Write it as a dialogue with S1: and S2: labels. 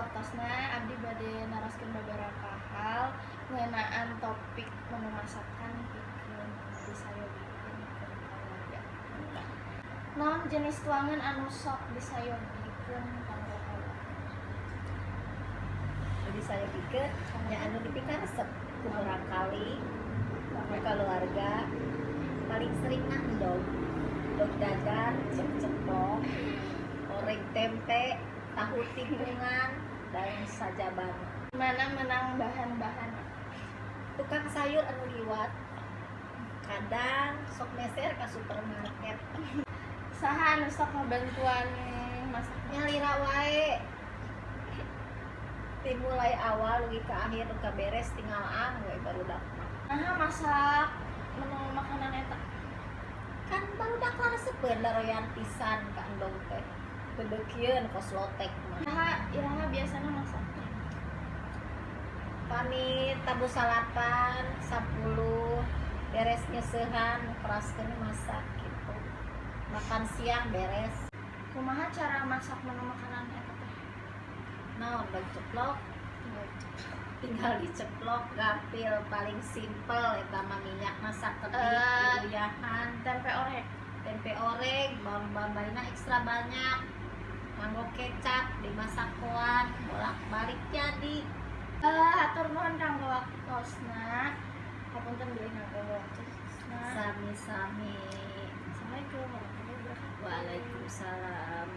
S1: waktosna. Abdi bade naroskeun beberapa hal ngeunaan topik menu masakan pikeun disayogikeun ka keluarga. Naon jenis tuangan anu sok disayogikeun kanggo kaluarga?
S2: Jadi saya pikir nya anu dipikaresep ku murangkalih, ku keluarga, paling sering mah endog, endog dadar, ceplok, orek tempe, tahu tikungan, dan sajabana.
S1: Mana menang bahan-bahan?
S2: Tukang sayur anu liwat, kadang sok meser ke supermarket.
S1: Saha anu sok ngabantuan masak?
S2: Nyalira wae, dimulai awal dugi ke akhir nu beres tinggal ang we barudak mah.
S1: Nah, masak menu makanan eta?
S2: Kan barudak resepeun, daroyan pisan ka endog teh, bebeukieun kos lotek mah.
S1: Nah, iraha biasanya masak?
S2: Pamit tabuh 9, 10 beres nyeusehan, keraskeun masak gitu, makan siang beres.
S1: Kumaha cara masak menu makanan eta teh?
S2: Naon, endog ceplok?
S1: Tinggal diceplok.
S2: Tinggal diceplok, gampil, paling simple eta mah, minyak masak ketik, diuyahan.
S1: Tempe orek.
S2: Tempe orek, bawang bombayna ekstra banyak, nganggo kecap, dimasak koan, bolak balik jadi.
S1: Hatur nuhun kanggo waktosna. Hapunten bilih ngaganggu waktosna.
S2: Sami-sami.
S1: Assalamualaikum warahmatullahi wabarakatuh.
S2: Waalaikumsalam.